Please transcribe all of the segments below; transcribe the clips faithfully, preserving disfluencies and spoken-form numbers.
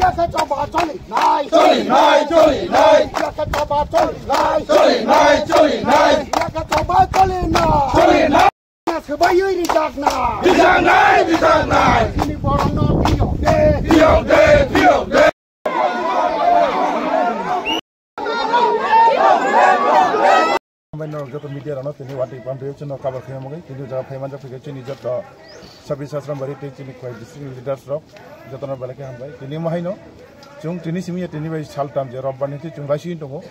Yakhe choba choli nai. Choli nai, choli nai. Yakhe choba choli nai. Choli nai, choli nai. Yakhe choba choli nai. Choli nai. Swbaywi rijak nai. Rijak nai, rijak nai. Chini borokno tiyok de. Tiyok de, tiyok de. Hambai norok joto media rokno tini watwi pamrio chwngno cover khaima bagwi tini jaga phaimanjak phikhe chini joto Sabri Sasram Bari tei chini kwai district leaders rok jotono belai khe hambai. Tini mahaino chwng tini simi ya tini bai saltam je robbar ni twi chwng bai sini tongo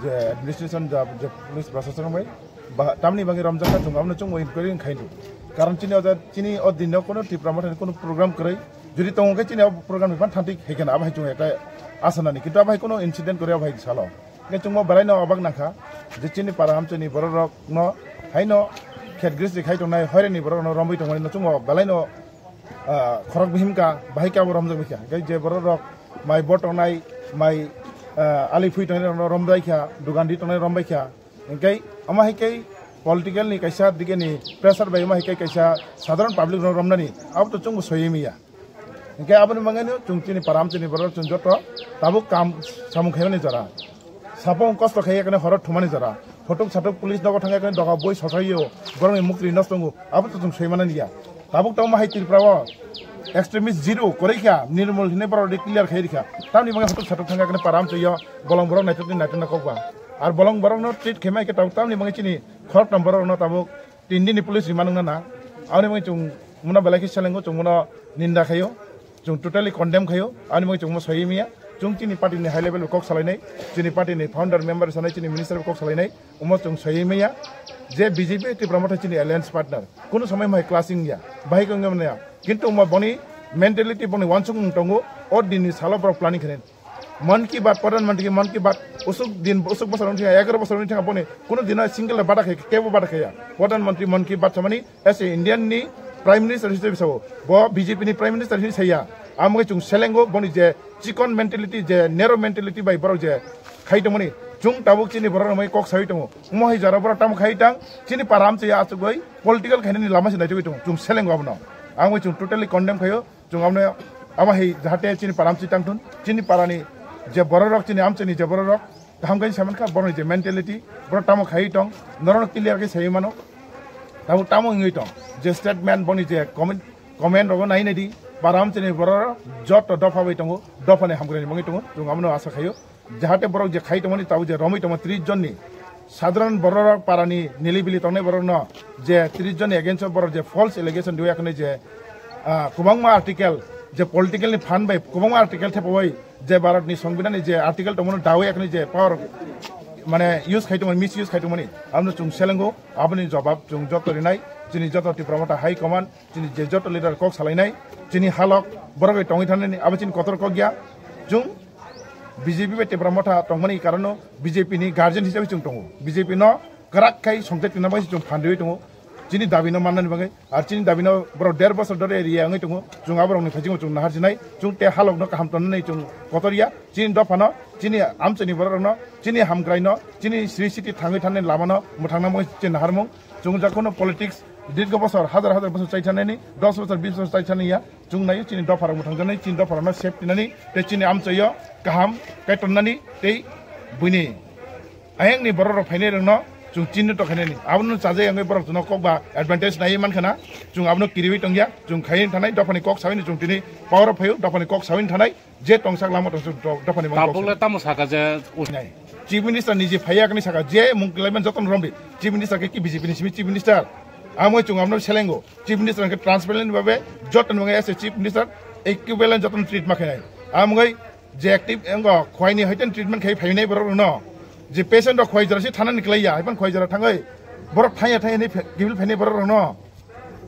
je administration ja je police prashason bai ba tamni bagwi romjak kha chwng abono chwng inquiry khai do. Karon chini oja chini o dinno kono Tipra Mothani kono program kwrwi jodi tongo khe chini o program ni phan thanti hai kheno abo hai chwng eta asanani kintu abo hai kono incident kwrwi abo hai salo. Hingke chwngbo belai no obak nangkha je chini para amchini borok rok no haino khet gris ri khai tongnai hoireni borok no romwi tongmani no chwngbo belai no, ah, khorok bihim ka bahai khe abo romjak bikha. Hingke je borok rok mai bo tongnai mai, ah, ali phui tongnai rok no rombai kha, dugan di tongnai rombai kha. Hingke omo hai khe political ni kaisa dige ni pressure bai omo hai khe kaisa sadharan public no romnani abo to chwngbo soywi manya. Hingke aboni bagwino chwng chini para amchini borok chwng joto tabuk kam samung khaimani jora. Sapung kosto khaiya kane horo thumani jora. Photok satok police nogo thangya kane doga boi sosaio borokni mukri nosto wngo. Abo to chwng soi manani ya. Tabuk tamo hai Tripura o extremist zero korikha Nirmal hinwi borok declare khai rikha. Tamni bagwi photok satok thangya kane para amchiyo bolong borok naitokni naitokna kokba. Ar bolong borokno treat khaimai khe tabuk tamni bagwi chini khoroktham borokno tabuk Tin din ni police remand wngna nang. Ani mui chwng muna belai khe selengo, chwng muna ninda khayo, chwng totally condemn khayo. Ani mui chwng mo soi miya, chwng chini party ni high level kok salainai, chini party ni founder member sanai, chini minister kok salainai, omo chwng soi miya. Je B J P Tipra Motha chini alliance partner, kuno somoi mai clashing ya, bahai kong ya. Kintu omo boni mentality boni wansuk tongo, o din ni salo borok planning khanen. Mon Ki Baat, Pradhan Mantri Mon Ki Baat, usuk din, usuk bosor wngkha, egaroh bosor wngkha boni, kuno dino single bada khe, kebo bada khe ya. Pradhan Mantri Mon Ki Baat samani, as a Indian ni Prime Minister hisabe sao, bo B J P ni Prime Minister hinwi saya. Amogoi chwng selengo boni je chikon mentality, je narrow mentality bai borok je khai tongmani, chwng tabuk chini borok romoi kok sawi tongo. Omo hai jora borok tamo khai tang, chini param chaya achugoi political khainani lama se naitugoi tongo. Chwng selengo abono. Amogoi chwng totally condemn khayo. Chwng abono abo hai jahate chini para amchwi tangthun, chini parani je bororok, chini amchaini je bororok, kaham khe saimani kha, boroni je mentality, borok tamo khaiwi tong, norokno clear khe saiwi mano. Tabuk tamo wngwi tong, je statement boni je comment, comment rogo nai nai di, para amchaini bororok joto dopha bai tongo, dophani hamkraini wngwi tongo, chwng abono asa khaio. Jahate borok je khai tongmani tabuk je romwi tongma tris jonni sadharan borok parani nilibili tongnai borokno je tris jonni against o borok je false allegation riwi yakni je, ah, kwbangma article je political ni phan bai kwbangma article thepawi je Bharat ni Songbidan ni je article tongmani dawi yakni je power mane use khai tongmani, misuse khai tongmani abono chwng selengo, aboni jobab chwng joto rinai chini joto Tipra Motha High Command. Chini je joto leader kok salainai, chini halok borok bai tongwi thangnani, abo chini kotor kok ya. Chwng B J P bai Tipra Motha tongmani karono B J P ni guardian hisabe chwng tongo. B J P no kwrak khai songchai twna bagwi chwng phan riwi tongo. Chini dabi no mannani bagwi, ar chini dabi no borok der bosor dore area wngwi tongo. Chwng aborokni thaichingbo chwng nahar sinai, chwng te halok no kaham tonnani chwng kotor ya. Chini dopha no, chini amchaini borok rok no, chini hamkrai no, chini sri city thangwi thangnani lama no mwthangna bagwi chwng naharmung. Chwng ja kheno politics dirgo bosor, hazar hazar bosor chai thanani, dos bosor, bis bosor chai thani ya. Chwng naio chini dopharok mwthangjaknai, chini dopharokno save tinani, tei chini amchaio kaham khe tonnani, tei buini ayangni bororok phainairokno chwng chinhino tokhainani. Abono chajak wngwi borok chwngno kokba advantage naiwi mankha na, chwng abono kiriwi tongya, chwng khaiwi thanai, dophani kok sawi chwng tini power o phaio, dophani kok sawi thanai. Je tongsak lama tongsak do-, dophani mung Tabuk tongsak. Le tamo saka je us- Nai. Chief Minister ni je phaiya kani saka je mung kelaimani jotono romdi. Chief Minister ke ki B J P ni simi Chief Minister. Amo chung amno selengo. Chief Minister ke transparent babe jotono mung as a Chief Minister equivalent jotono treat ma khainai. Amgoi je active engo khwaini hoiten treatment khai phainai borok no. Je patient rok khwai jora si thana ni kelaiya, haipan khwai jora thangai. Borok thaya thaya ni phe-, gibil phainai borok no.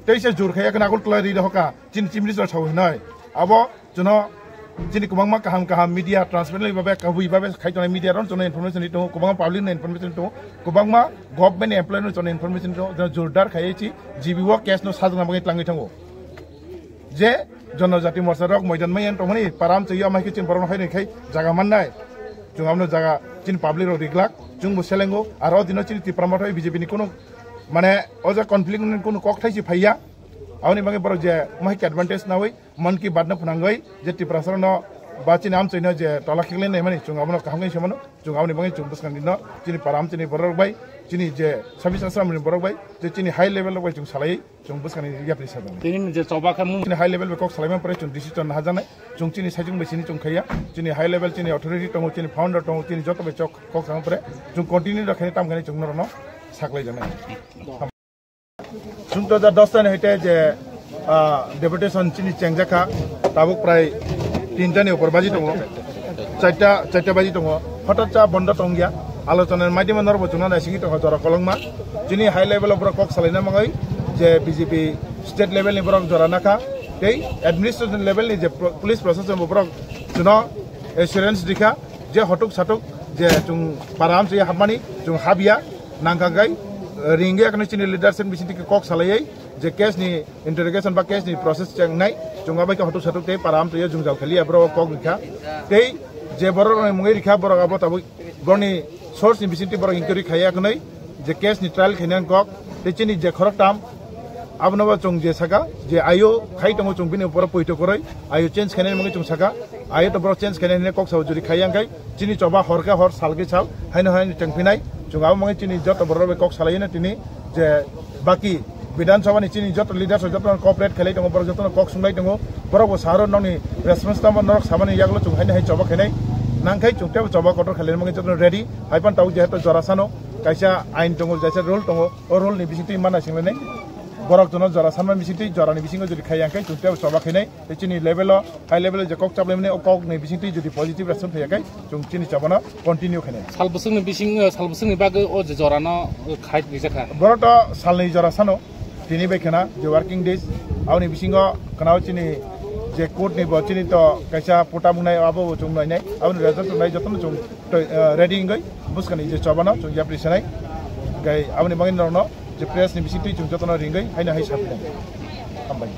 Tei se jur khai ekna Agartala ri hoka, chini Chief Minister sao hinoi. Abo chwngno chini kwbangma kaham kaham media transparently babe, kabui babe khai tongnai media rok chwngno information ri tongo, kwbangma public no information ri tongo, kwbangma government employee no chwngno information ri tongo, jwng jurdar khai chi G B o case no sajwkna bagwi tlangwi thango. Je Jonojati Morcha rok moidan maiyan tongmani param chaywi amai khe chini borok no hai khai jaga mannai. Chwng amno jaga chini public rok riglak, chwngbo selengo, aro dino chini Tipra Motha B J P ni kunu mane o jaga conflict ni kunu kok thai si phaiya. Aboni bagwi borok je mahai khe advantage nawi Mann Ki Baat no phwnangwi je Tiprasa rok no Ba chini amchwino je tola khiklai naimani chwng abono kaham khe se mano, chwng aboni bagwi chwng bwskang dino chini para amchwini borok bai, chini je service asram ni borok bai, je chini high level rok bai chwng salai chwng bwskang ni yapri sa dong. Tini je choba khe mung. Chini high level bai kok salai man pore chwng decision hajaknai, chwng chini saichung bai chini chwng khaiya, chini high level chini authority tongo, chini founder tongo, chini joto bai chok kok salai man pore chwng continue rok khe tam khe chwng norok no saklai jaknai. Chwng to da dosta ni hoite je, ah, deputation chini chengjakha, tabuk prai tinta ni upor baji tongo, charta, charta baji tongo, hotat cha bondo tongya, alochona ni maidima norbo chwngno naisingwi tongo jora kolokma, chini high level o borok kok salaina mangwi je B J P state level ni borok jora nakha, tei administration level ni je pro-, police proshashan bo borok chwngno assurance rikha, je hotuk satuk je chwng para amchwi hapmani chwng habya nangkha khe, eh, ringwi akheno chini leadership bisingtwi kok salaiwi je case ni interrogation ba case ni process chengnai chwng abai khe hotuk satuk tei para amchwi jwngjal khaliya borok kok rikha tei je borok rokni mungwi rikha borok abo tabuk borokni source ni bisingtwi borok inquiry khaiya khwnwi je case ni trial khainani kok tei chini je khoroktham abono bo chwng je saka je ayo khai tongo chwng bini borok poito kwrwi ayo change khainani mungwi chwng saka. Ayo to borok change khainai hinwi kok sao juri khai yang khai chini choba hor khe hor sal khe sal haino haino tengphinai chwng abo mangwi chini joto borok bai kok salai no tini je baki Bidhan Sabha ni chini joto leaders rok joto no cooperate khailai tongo borok joto no kok sunglai tongo borok bo saharo nokni response tamo norok samani yagulo chwng haino hai choba khainai nangkhai chwng tebo choba kotor khailai mangwi joto no ready hai pan tabuk jehetu jora sano kaisa ain tongo kaisa rule tongo o rule ni bisingtwi mana singlainai borok jono jora sanma bisingtwi jora ni bisingo jodi khai yang khai chwng tebo choba khainai. Tei chini level o, high level o je kok chaplaimani o kok ni bisingtwi jodi positive response phaiya khe, chwng chini chabano continue khainai. Sal bwswkni bising, eh, sal bwswkni bagwi o je jorano, eh, khai rijak kha. Borok to salni jora sano, tini bai khna je working days, aboni bisingo khna o chini je court ni bo chini to kaisa pota mwnai abo bo chwng nainai, aboni result wngnai jotono chwng to, eh, ready wngwi bwskani je chabano chwng yapri sanai. Gai aboni bagwi norokno je press ni bisingtwi chwng jotono ringwi haino hai sapinai. Hambai.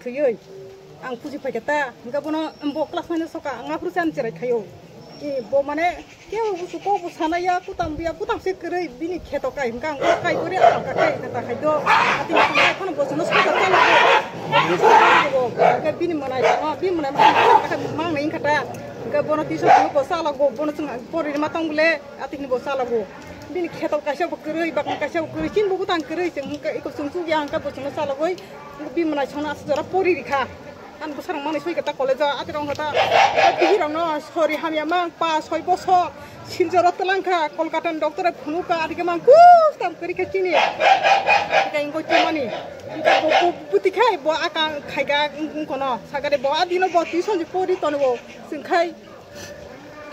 Thwiwi ang puji phaikha ta, hwnkhe bono bo class nine o soka, ang aphuru se ani cherai khaio. E, bo mane kebo busu kok bo sanaya, kutam biya, kutam se kwrwi bini kheto kai, hwnkhe ang o kai kori ang ka kai kha ta khai do. Ati hwnkhe phano bo sono soka ta lago. Hwnkhe bini mwnai tamo, bini mwnai mang nai wngkha ta. Hwnkhe bono tuition bo salago, bono chwng pori ma tong bole, ati hini bo salago. Bini kheto kaisa bo kwrwi, bakni kaisa bo kwrwi, chini bo bwtang kwrwi, chwng hwnkhe iko chwng chukya hwnkhe bo sono salagoi. Bini mwnai songno aswk jora pori rikha. Ani bwsarok manwi soi khe ta college o, atirok wngkha ta, bihirokno sori hamya mang pa soi bosor, sil jora twlang kha, Kolkata ni doctor phunuk kha, adige mang kus tam kwrwi khe chini. Hwnkhe wngwi tongmani. Hwnkhe bo, bo, bwtwi khe bo aka khaiga wng-, wngkono. Sakade bo adino bo tuition je pori tongo. Chwng khai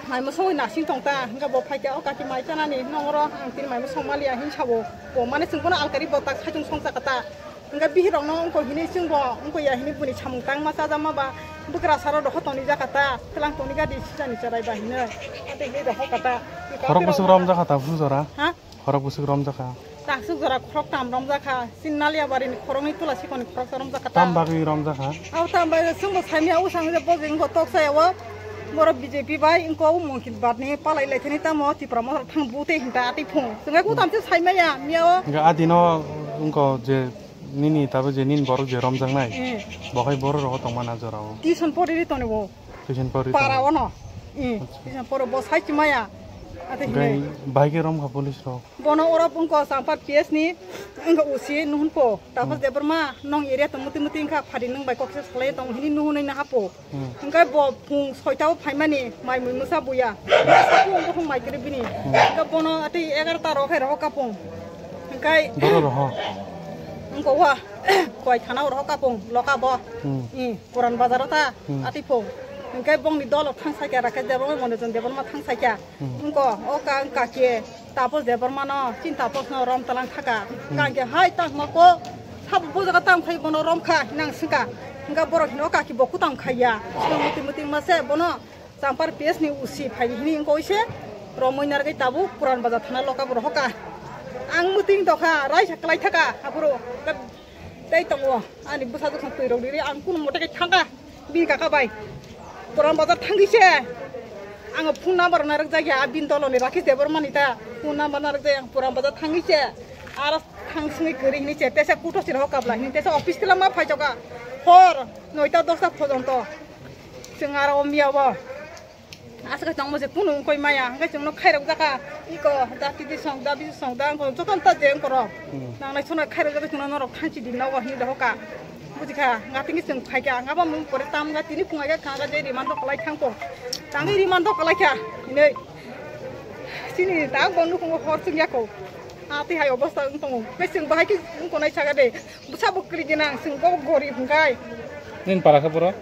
Maimo songwi nasing tong ta, hwnkhe bo phai khe, "O kaki, mai chanani nongro, ang tini maimo song maliya," hin sabo. Bo mane chwng bono alkari bo tak saichung song chakha ta. Hwnkhe bihirokno wngkha hinwi chwng bo wngkha ya hinwi bini samung tangma chajakma ba bwkrasaro dohor toni jakha ta, twlang toni gadi sijani cherai ba hinwi. Ate hinwi dohor kha ta. Khorok bwswk romjakha ta phuru jora? Ha? Khorok bwswk romjakha? Takswk jora khorok tam romjakha. Chini Naliabari ni khoroknwi Tula Sikon ni khoroksa romjakha ta. Tam bagwi romjakha? Abo tam bagwi chwngbo saimaya, o sangjak bo jeng bo tok saya o. Borok B J P bai wngko o Monkit Bat ni palai lai thani tamo Tipra Motha thang bu tei hinta atwi phung. Chwng ai kutam se saimaya miya o. Hwnkhe adino wngko je nini tabo je nini borok je romjaknai. Eh. Bo hai borok rogo tongmana jora o. Tuition pori ri toni bo. Tuition pori para tongmana. Ono. Eh. Acha. Tuition poro bo sai chimaya. Ate hwnkhe hinwi. Bahai khe romkha police rok. Bono oro wngkha Champar P S ni wngkha O C nuhunpo. Tapos Hmm. Debbarma nong area tong muti muti wngkha phari nwng bai kokse salai tong hini nuhunwi nahapo. Hmm. Hwnkhe bo phung soita o phaimani mai mui mwsa buya. Sabu wng buphung mai kwrwi bini. Hmm. Hwnkhe bono atwi egarota rok hai rohor kapung. Hwnkhe Boro roho. Wngkha wa koi thana o rohor kapung loka bo. Hmm. I Puran bazar o ta Hmm. atwi phung. Hwnkhe bongni dolo thang sakya rakhe Debbarma Mondichon Debbarma thang sakya. Hmm. Wngko, o ka, wngka khe, Tapos Debbarma no, chini Tapos no rom talang thaka. Hmm. Wngka khe, hai tangma ko, sabo bo jaga tang khai bono rom kha, hinang swngkha. Wngka borok hino kaki bo kutam khaiya. Sino muti muti ma se bono Champar P S ni O C phai hini wngko ise, romwi narwgwi tabuk Puran Bazar thana loka bo rohoka. Ang muting dokha, raisa kwlai thaka, aphuru tei tongo, ani bwsajwk song twi rok riri, ang kunu mote khe thangkha. Bini kaka bai Puran Bazar thangwi se ang phone number narwk jak ya, bini dolo ni Rakesh Debbarma ni ta phone number narwk jak ya, ang Puran Bazar thangwi se aro thang swngwi kwrwi hinwi se tesa kuto sira ho kabla hinwi tesa office tila ma phai choka hor noita dosta phojonto. Chwng aro o miya bo. Aswk tongmo je kunu wngkoi maya, hwnkhe chwngno khairok jaka. Iko da titi song, da bisi song, da wngkho jotono ta je wngkho rok. Hmm. Nangnai sona khairok jaka chwngno norok thanchi di nogo hinwi dohoka. Bujikha, nga tini chwng phaikha, nga bo mung pore tam nga tini phungai kha, nga je rimando kwlai thangkho. Tangwi rimando kwlai kha, hinwi. Chini ta bo nukhungo hor chwng yakho. A twi hai obostha wng tongo. Khe chwng bahai khe wngkho nai saga de. Bwsa bo kwrwi gwnang, chwng bo gorib hwnkhe. Nini para khe boro?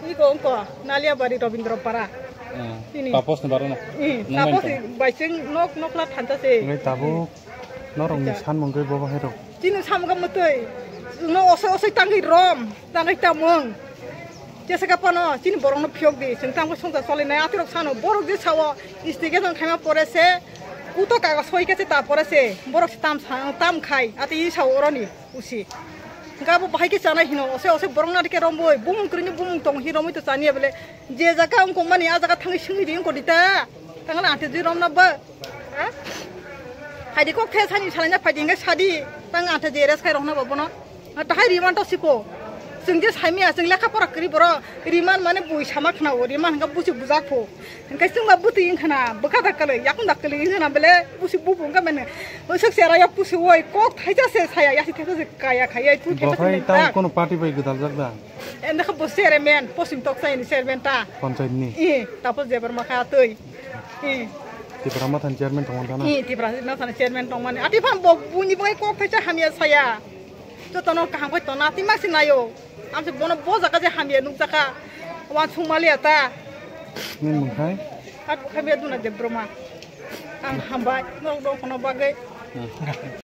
Iko wngkho, Naliabari Robindro Para. Hmm. Ini. Tapos ni baro no? Hmm, Nung Tapos main ni bai chwng nok, nokla thansa se. Ngai tabuk norok ni Acha. San mungkhe bo bahai rok. Chini samung khe mwtwi. Chwngno osoi osoi tangwi rom, tangwi tamung. Jesa ka pano, chini borok no phiyok di, chwng tamo songsa choli nai, atirok sano, borok di sao, istigation khaima pore se, kuto kago soi khe se ta pore se, borok se tam sa, tam khai, ati i sao oroni. Usi. Hingke abo bahai khe chanai hino, ose ose borok nari khe romwi, bumung kwrwini bumung tong hi romwi to chaniya bele, je jaga wngkong mani, a jaga thangwi swngwi di wngkong di ta. Tangla ante jwi romna ba. Ha? Phaidi kok the sani salaina phaidi hingke sadi, tang ante je rest khai rokna ba bono. Ha, tahai riman to siko. Chwng je saimya, chwng lekha pora kwrwi borok, riman mane bui sama khna o, riman hingke busi bujak pho. Hingke chwngba bwtwi wngkha na, bwkha da kwlwi, yakung da kwlwi wngkha na, bele pusi bubu wngkha mene. Oisok chera ya pusi woi, kok thaisa se saya, yasi thaisa se kaya khaya, tu Bo thaisa khai se tang tak. Kono party bai gwdaljak da? Ende kha bo chairman, posim tok chai ni chairman ta. Panchayat ni? I, tapo jebar ma kha twi. I. Tipra Motha ni chairman tong mani thana? I, Tipra Motha ni chairman tong mani. Ati phan bo buni bai kok thaisa hamya saya. Jotono kaham khai tona, tima si nayo. Amse bono bo jaga je hamya nukjaka. Wan sungmaliya ta. Nini mung khai? Hat bo khamya duna Debbarma. Ang hambai, norok dong kono bagwi. Hmm.